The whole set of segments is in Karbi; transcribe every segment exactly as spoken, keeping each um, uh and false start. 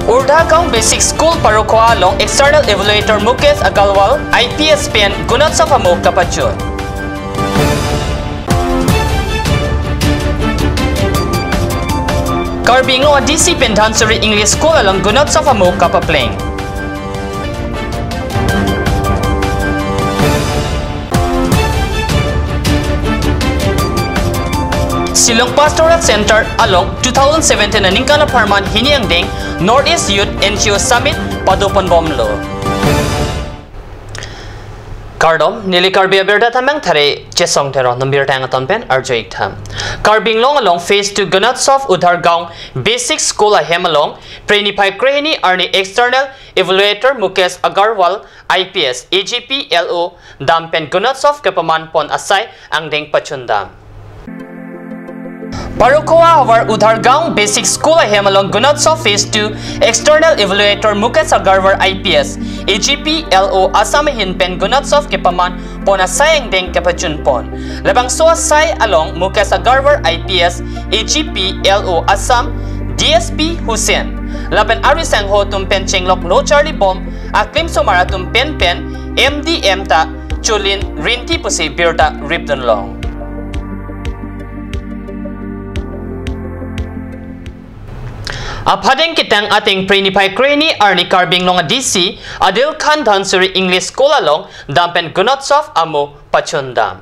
Urdha Gaon Basic School Parokhowa along External Evaluator Mukesh Agarwal I P S pen Gunotsav amo kapachun. Karbi Anglong a D C pen Dhansiri English School along Gunotsav amo kapapleng. Shillong Pastoral Center along two thousand seventeen aningkan apharman hini angdeng North East Youth N G O Summit padoponbomlo. Kardom, neli Karbi Abirta Thamang Thare Chesong Theron, num birta angton pen arju-ik tham. Karbi Anglong along Phase two Gunotsav Urdha Gaon Basic School ahem along Phre niphai krehini arni External Evaluator Mukesh Agarwal I P S, A G P L O dam pen Gunotsav kepaman pon asai angdeng pachundam. Parokhowa havar Urdha Gaon Basic School ahem along Gunotsav Phase two External Evaluator Mukesh Agarwal I P S, A G P L O Assam ahin pen Gunotsav kepaman pon asai angdeng kepachun pon. Labangso asai along Mukesh Agarwal I P S, A G P L O Assam, D S P Hussain lapen ari sangho atum pen chenglok lo charlibom aklimsomar atum pen pen M D M ta cholin rinti pusi birta ripdunlong. Aphadeng ketang ateng Phre niphai krehini arni Karbi Anglong a D C Adil Khan Dhansiri English School along dam pen Gunotsav amo pachundam.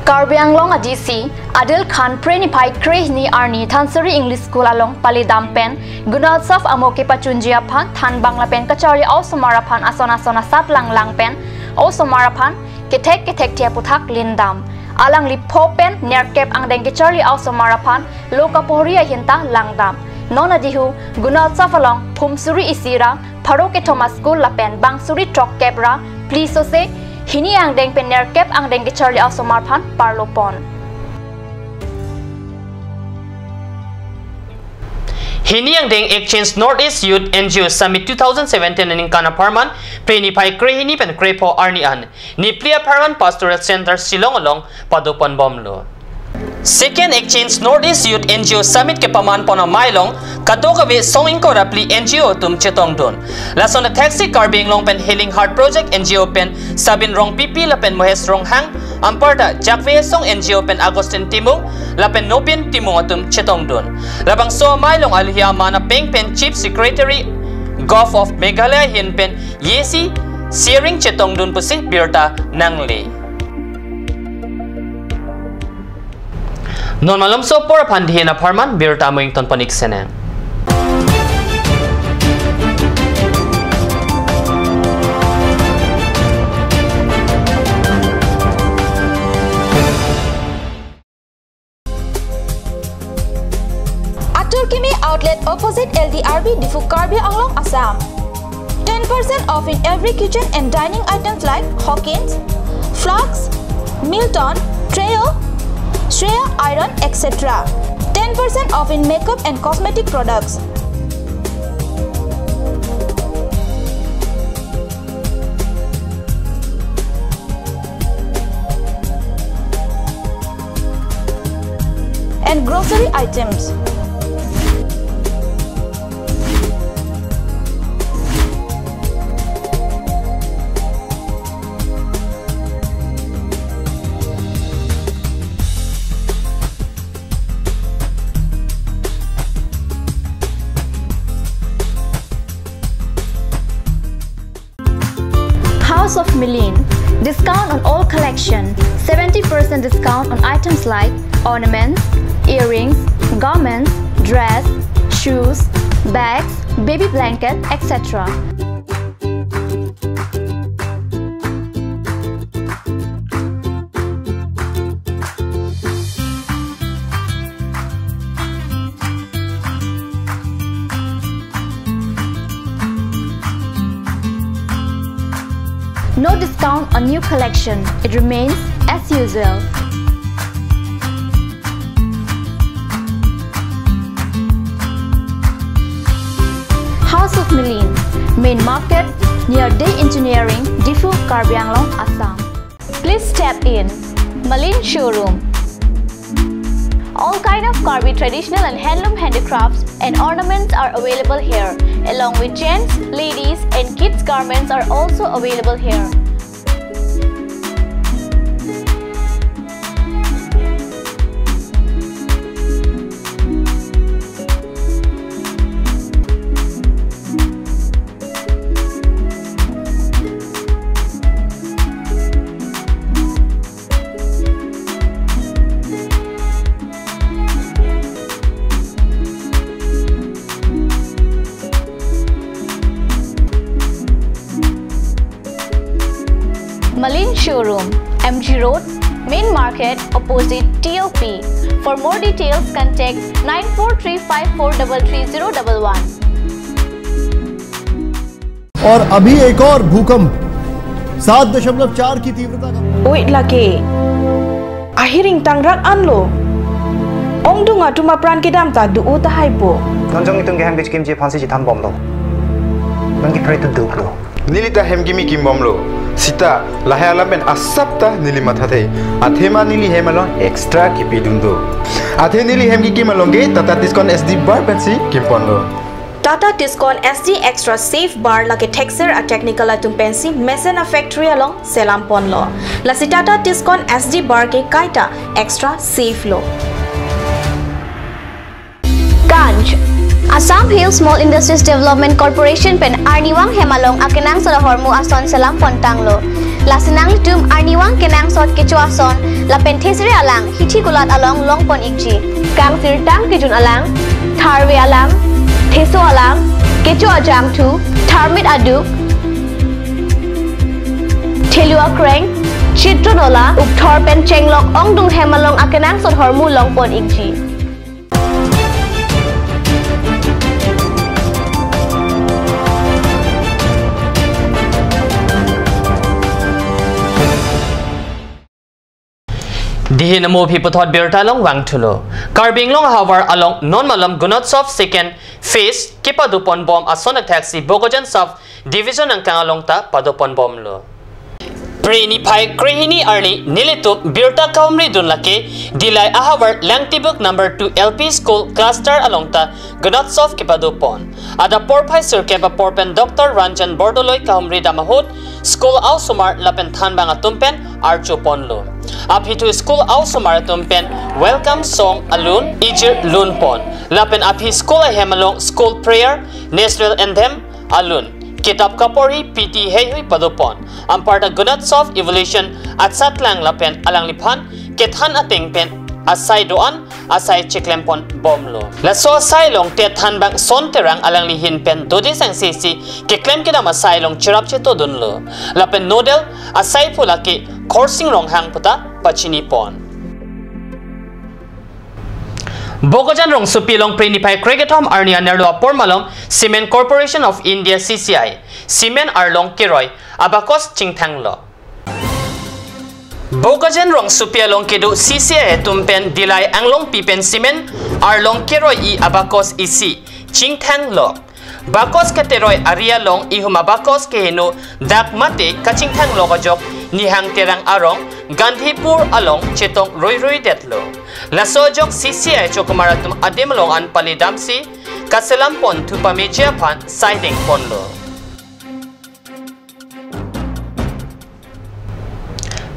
Karbi Anglong a D C Adil Khan Phre niphai krehini arni Dhansiri English School along pali dam pen Gunotsav amo kepachunji aphan thanbang lapen kacharli a-osomar aphan ason ason asat langlang pen a-osomar aphan kethek kethek thi aputhak lindam. Alangli pho pen nerkep angdeng kecharli a-osomar aphan lo kapori ahin ta langdam. Non adihu Gunotsav along phum suri isi ra pharo kethom a-school lapen bang suri throkkep ra phli sose hini angdeng pen nerkep angdeng kecharli a-osomar aphan parlo pon. Hini angdeng Exchange North East Youth N G O Summit two thousand seventeen aningkan apharman Phre niphai krehini pen krepho arni an Nipli apharman Pastoral Center Shillong along padoponbomlo. Second Exchange North East Youth N G O Summit kepaman pon amei along kadokave song ingkoi ra phli N G O atum chetongdun. Lason athaksi Karbi Anglong pen Healing Heart Project N G O pen Sabin Rongpipi lapen Mohesh Ronghang, anparta Jakve Hesong N G O pen Augustine Timung lapen Nobin Timung atum chetongdun. Labangso amei along alohi aman apeng pen Chief Secretary Govt of Meghalaya ahin pen Yesi Sering chetongdun pusi birta nangle. Non malomso apor aphan dihin apharman birta mo ingtonpon-ik senang. Atur Kimi Outlet opposite L D R B Diphu, Karbi Anglong, Assam. Ten percent off in every kitchen and dining items like Hawkins, flasks, Milton, Trio, Shreya iron, et cetera. Ten percent off in makeup and cosmetic products. And grocery items. House of Milen. Discount on all collection. Seventy percent discount on items like ornaments, earrings, garments, dress, shoes, bags, baby blanket, et cetera. No discount on new collection. It remains as usual. House of Milen, Main Market, near Dey Engineering, Diphu, Karbi Anglong, Assam. Please step in. Milen Showroom. All kind of Karbi traditional and handloom handicrafts and ornaments are available here, along with gents, ladies, and kids garments are also available here. Malin Showroom, M G Road, Main Market, opposite T O P. For more details, contact nine four three five four double three zero double one. और अभी एक और भूकंप सात दशमलव चार की तीव्रता का Oi lake. Ahiring tangrak anlo. Ongdung atum apran kedam ta do-o tahai po. Non jong itum ke hem kechikimji aphansi chethan bomlo. Non ke pray to duklo. Neli ta hem kimi kim bomlo. Sita lahai alam pen asap ta neli mathathe. Athema neli hem along extra kipidun do. Athe neli hem kikim along ke Tata Tiscon S D bar pensi kimponlo. Tata Tiscon S D Extra Safe Bar lake thekser a technical atum pensi mesen a factory along selam ponlo. Lasi Tata Tiscon S D Bar ke kaita extra safe lo. Ganj. Assam Hill Small Industries Development Corporation pen arnivang hem along akenangsot ahormu ason selam pontanglo. Lasi nanglitum arnivang kenangsot kecho ason lapen thesere alang hithi kulat along longpon ikji. Kangsirtang kejun alang, tharve alang, theso alang, kecho ajangthu, tharmit aduk, thelu akreng, chitron ola, ukthor pen chenglok ongdung hem along akenangsot ahormu longpon ikji. Dihin amo aphi puthot birta along vangthulo. Karbi Anglong ahavar along non malom Gunotsav second phase kepadopon bom ason athaksi Bokajan sub division angkang along ta padopon bomlo. Phre niphai krehini arni nelitum birta kahumri dun lake Dillai ahavar Langtibuk number two L P school cluster along ta Gunotsav kepadopon. Adap porphai sirkep apor pen Doctor Ranjan Bordoloi kahumri dam ahut school a-osomar lapen thanbang atum pen archo ponlo. Aphi thu school a-osomar atum pen welcome song alun ijir lun pon. Lapen aphi school ahem along school prayer, national anthem alun, kitap kaporhi, P T heihui padopon. Anparta Gunotsav evaluation atsatlang lapen alangliphan kethan ateng pen asai do-an asai chiklem pon bomlo. Laso asai along tet thanbang Son Terang alangli ahin pen dode sangse si keklem kedam asai along cherap chetodunlo. Lapen nodal asai phu lake Khorsing Ronghang puta pachini pon. Bokajan rongsopi along phre niphai krekethom arni anerlo apor malom Cement Corporation of India C C I cement arlong keroi abakos chingthanglo. Bokajan rongsopi along kedo C C I atum pen Dillai Anglongpi pen cement arlong keroi-i abakos isi chingthanglok. Bakos keteroi ari along ihum abakos keheno dak mate kachingthanglok ajok Nihang Terang arong Gandhipur along chetong roiroidetlo. Laso ajok C C I achokomar atum adim along an palidamsi kaselam pon thu pameji aphan saideng ponlo.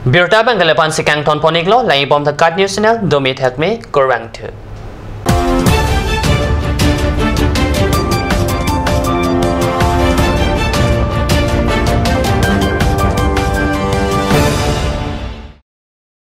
Birta abang kalipan si kangton pon iklo, langibom ta KAT News Channel, domi thakme, kurvangthu.